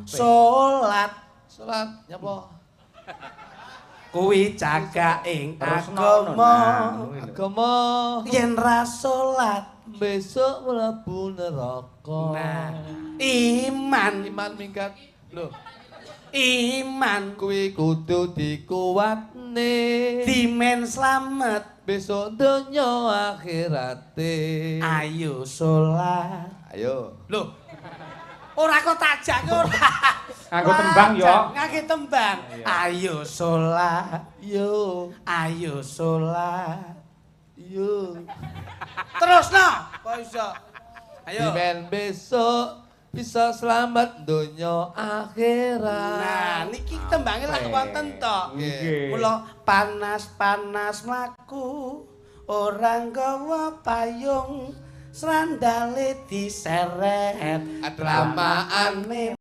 Salat. Salat nyapa? Kuwi cagak ing Terusno agama. Nah, kuwi lho. Agama. Yen ra salat besok mlebu neraka. Nah, iman. Iman minggat. Lho, iman kuwi kudu dikuatne. Dimen slamet besok donya akhirate. Ayo salat. Ayo. Lho. Ora kok tajake ora. Nganggo tembang ya. Nganggo tembang. Ayo salat. Yo. Ayo salat. Yo. Terusno. Kok iso? Ayo. Dimen besok bisa selamat donya akhirat. Nah, niki tembange lak wonten to. Nggih. Mula panas-panas mlaku ora nggawa payung, sandale diseret Dramaan.